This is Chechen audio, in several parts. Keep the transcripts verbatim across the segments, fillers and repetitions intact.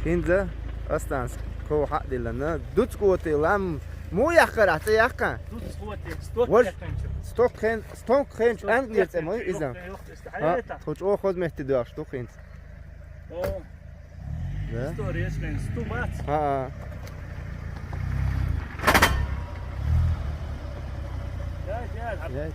ХӀинца Асланца ков хьа а диллина, Дуцкоти лам муха яьккхар ахь цӀе, яьккхина? Дуцкоти, сток Вож- яьккхинчу. Сток хен-, сток хенчу Сток англи цӀе ма ю иза? Йохка, йохка, йохка, А, хьаьта. Тхо чӀогӀа хоза метте доьхуш ду хӀинца. О. Да? История эшкан сту бац. А, а. Я, я, Я, я.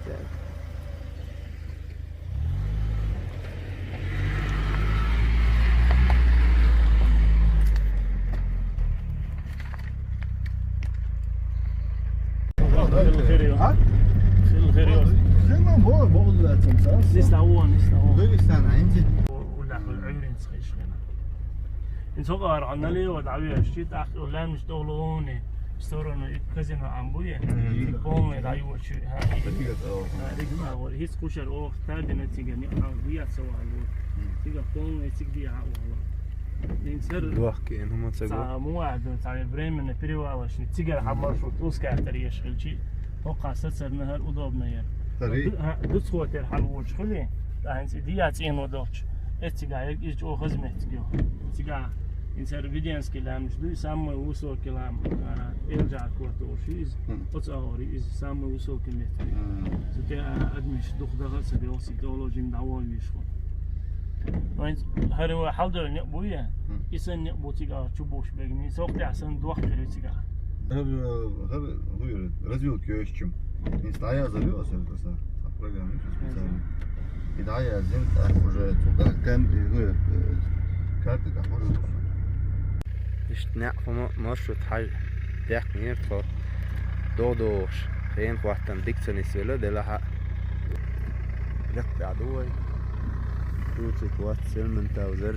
Хир ю. А? Хир, хир ю. Зема бо, бо, да, тем са. Здесь на он, здесь на он. Дагестан, а, инди. Ула хул Ӏуьйрин цхиш хина. Ин цогӀар Ӏанале ва дӀавеш, чи тӀаккха лаьмнаш тӀолуни, сторону и казино Ӏам буе. Мгм. Полный дӀайочу, хӀа, Дагестан, о. ХӀа, Дагестан, вот, хӀиц кхушар ох, тардина цига, ни, а, вияца валу. Мгм. Цига полный циг дия вала. Ин цар Дохки, ин хӀума ца го. Ца муаду, ца временно перевалочный, цигара хьа маршрут ускар тар еш хилчи, хӀокха сацар нахар удобно яр. Тари? Ду-, хӀа, Дуцкотера хьал воч хили, тӀа хӀинца и дия цӀено долчу. Эццига ерг иза чӀогӀа хаза меттиг ю. Цига, ин цар Веденский лаьмнаш дуй, самый высокий лам, а, Эльжар кортош иза. Хм. Оцу агӀори иза самый высокий меттиг. Хм. Цу тӀе, а, адамаш дукха даха а ца делла, цига доло жим дӀаволла виш хӀу. Вайн хӀара вай хьалдойла некъ буй, Хм. и санна некъ бу цига чу буш бегни, сох тӀехь санна дохкари цига. ХӀара, хӀара, хӀара развилка йоьшучу. Ин стая зовёт, это са, программа специально. И да, я зин, так уже цуга кам, э, э, карта, как уже. Иштта некъ хӀума маршрут хьажа, яьккхинера тхо. ДогӀу догӀуш, хенахоттам дика ца нисвелла, делахь а. Лекха тӀехь ду вай. Цуцик вац, Сельментаузер.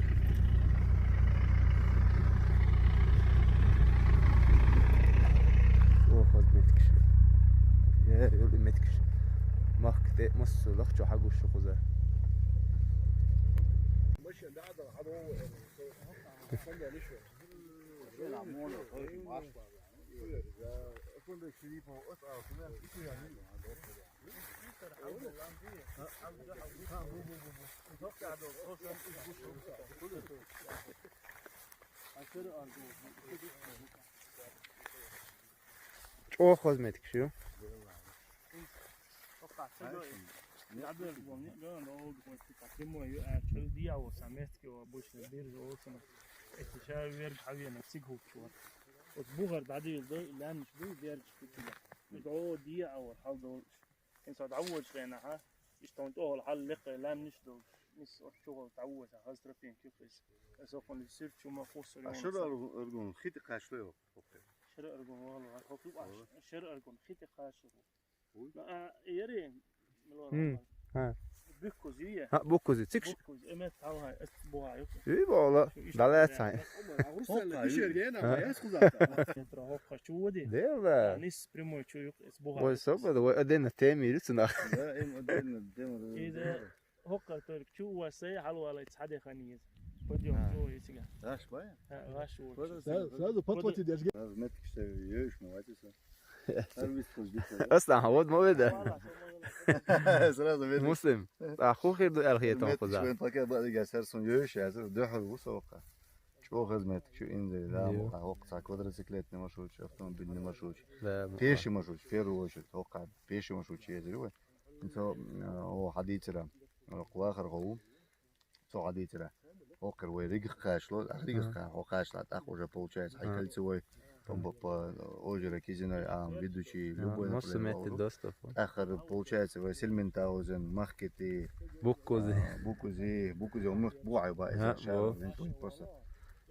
О, хаза меттигаш. Э, юьлу меттигаш. Махка тӀе массо а лахчо хьагуш шу кхуза. ЧӀогӀа хоза меттигаш ю. Прямой ю, а, чуьра дӀа а ваца, меттиге ван, обычно биржа олу цунах. Эцу ша верг хьавена, цига хӀуттуш вара. Оцу бухара дӀадийла ду, лаьмнаш ду, верг хӀуттуш вара. Иза дӀо дӀа а вара, хьал долуш. Ин со дӀавоьдучу хенахь, иштта хьуна тӀехула хьал лекха лаьмнаш долуш. Мис оцу чухула дӀавоьдуш, хаза тропинка ю иза. Аса хьуна сирчу ма кхуссур А ю шара хьуна. Аргун хи тӀе кхачалой ваха? Шара Аргун вала, хӀокху а Вала. Шара Аргун хи тӀе кхачалой. Уй. Ну, а, яри, милора М, вала. ХӀа. Буккузи я? ХӀа, буккузи. Цикш. Буккузи, эмет талхай, эс буха ю. Үй бола. Шу иш дале бара. Цай. Омар, а Руслан Хокка, иш ю. Ерген, а, Ага. яс кузата. Центра хокка чу води. Дела. А, нис прямой чу ю, эс буха Ой, ю. Собада, ой, адена теми рицна. Да, им отдельно тема. И да, хокка только чу у вас сай, хьалвалай цхьаде хани еза. Подъём А. чу ю цига. Даш бая? А, ваш у. Подожди. Да, сразу подхватить, я же Сразу метки что ешь, молодец. Ас дан хьан вод ма веда. Сразу видно. Муслим, а хӀун хир ду аьлла хетам Метки хуза? Швен пакет бадига сар сун йоьш, я сар дохар ву сока. ЧӀогӀа хезмет чу инде, да, Йо. Ма хокка квадроциклетный маршрут, автомобильный маршрут. Да, ма. Пеший маршрут, в первую очередь, хокка пеший маршрут чу езар вай. Цо, о, хьадийцира. Кулахар хову. Цо хьадийцира. Хоккхир вай Ригах кхашло, а Ригах Ага. кха-, хьо кхашла, тӀаккха уже получается, хьай Ага. кольцевой, там по, по озеро Кизиной, а, ведущий, Ага, любой массу направление метте вовру. Доступ. ТӀаккха получается, вай Сельментаузен, Махкити, Буккузи. а, Букузи, Букузи, он мухт буай ба, Ага, это шар, бо. винтуй просто.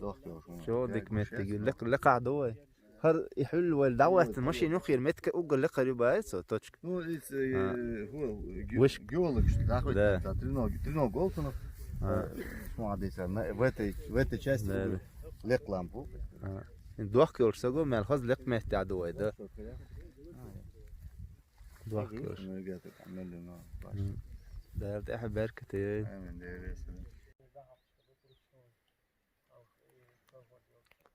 Дохки уж, Чо дик метте гил, лек-, лекха ду вай. ХӀара и хьуьлла вайл дӀаваттана машин юххера метка уггар лекхар ю баьлла цо, точка. Ну, из, э, А. ху-, ге-, Вышка. Геолог, что, да, хоть Да. там, треног-, треног Голтонов. А. Э, смотри, сам, на, в этой, в этой части Да, угол да. Лек лампу. А. Дохк йолуш саго, мел хаза лекха метте а ду вай, да? Дохк йолуш. Ну, ребята, там, медленно, М. Дала тӀехь беркате яй. Амин, Дела, амин.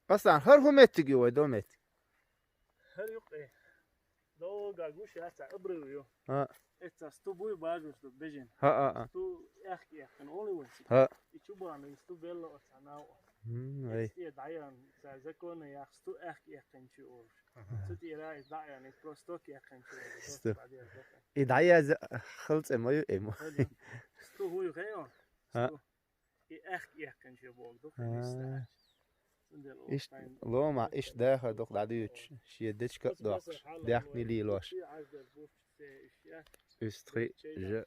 Асан, хӀара хӀун меттиг ю вай, до меттиг? ХӀара юкъе. Дога гуш яц, обрыв ю. ХӀа. Эцца сту буй бажуш ду бежин. ХӀа, а, а. Сту эхк-эхкан оли вай. ХӀа. И чу бана, и сту белла оца нав. М, ай. Эс тӀера дӀаян, цар законно яхаш, сту аьхка яьккхинчу олуш. Цу тӀера иза дӀаян, иза просто сток яьккхинчу олуш. Сту. Дохка баьдера, дохка. И дӀаяза хала цӀе ма ю, эмо. Сту хӀуй хео. А? Сту. И аьхка яьккхинчу боху, дохка. А. Иштта. Цундела оцу Иштта тайна лома, иштта дахар дохка дӀадуьйцуш, шен дечка а дохкуш, даьхни лелош. Уьстхи жа.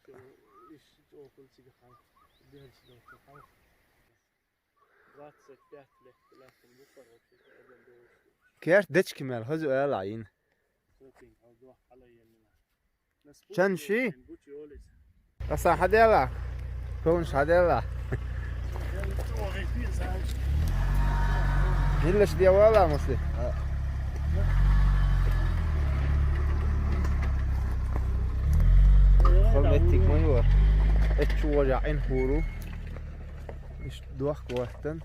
Керт дечка мел хаза ала йина. Чан ши? Аса хьадела? Ковнаш хьадела? Иллаш де вала, мусли? Хол меттиг ма ю. Эччу вожа Ӏин хуру. Иш дохк ваттан.